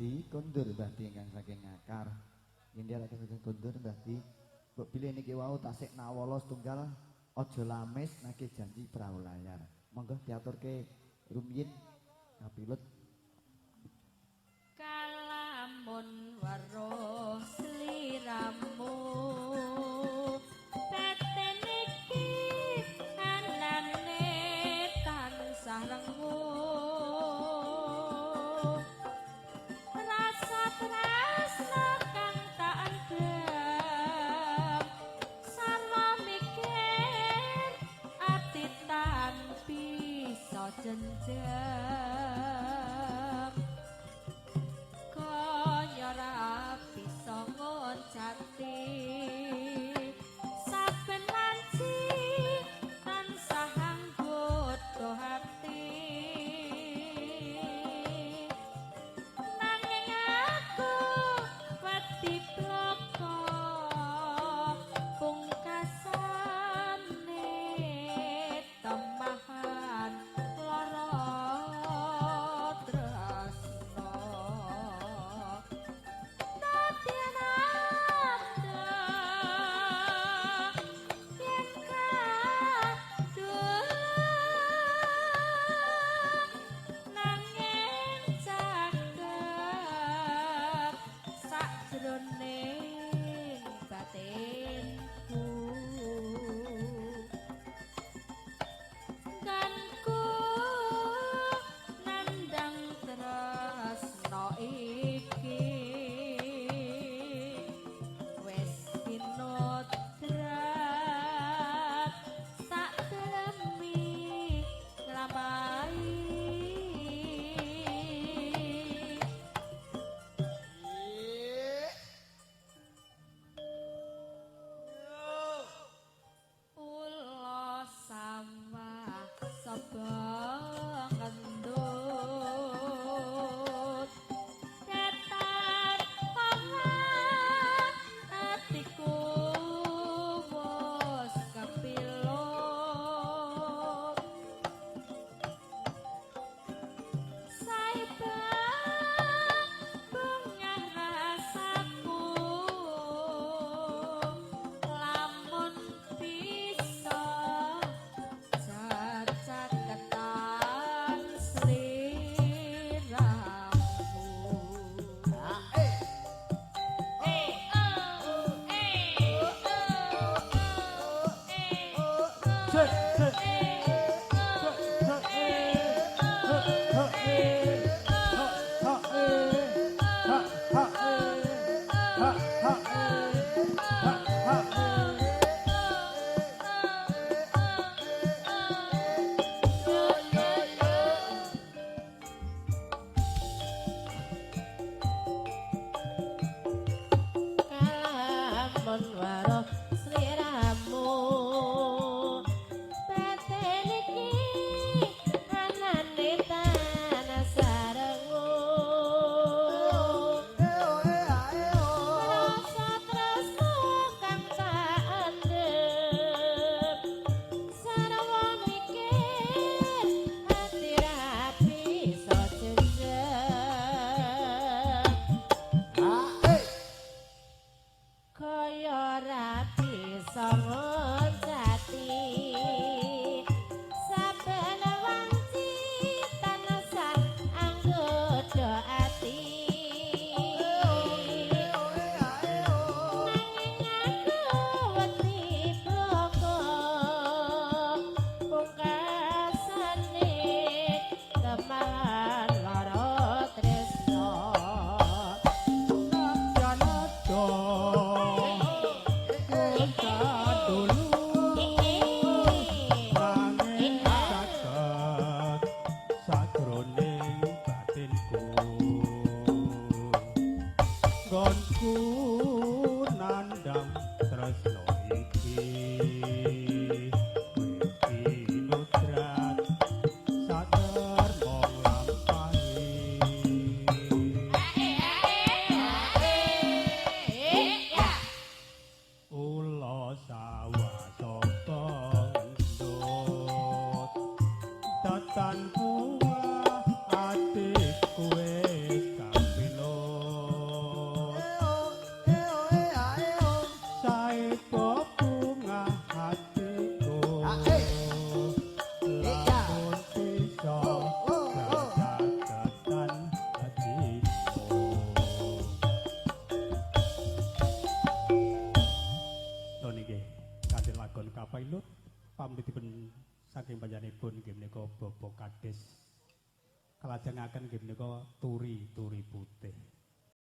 Di kondur Mbah Di ingkang saking Ngakar. Ngendikaken saking kondur Mbah Di. Mbok bilih niki wau tasik nawala setunggal aja lamis nagih janji prau layar. Monggo diaturke rumiyin kapilut. Kalamun weruh sliramu batin iki anane tansah renguh rasa tresna kang tak endhem sarwa mikir ati tan bisa jenjang kaya ora bisa ngoncati saben wanci tansah anggodha ati nanging aku wedi bloko pungkasane temahan lara tresna. Sakjroning batinku kanku nandang tresna iki wis kinodrat sak demi nglampahi. Ula sawah saba ngendut datar ora atiku wis kepilut saibah bungah rasaku lamun bisa cacaketan sliramu. Eh. Eh oh eh oh eh oh Cek, cek. eh oh eh oh Kalamun weruh sliramu batin saking panjenenganipun inggih menika Bapak Kades. Kalajengaken inggih menika turi-turi putih.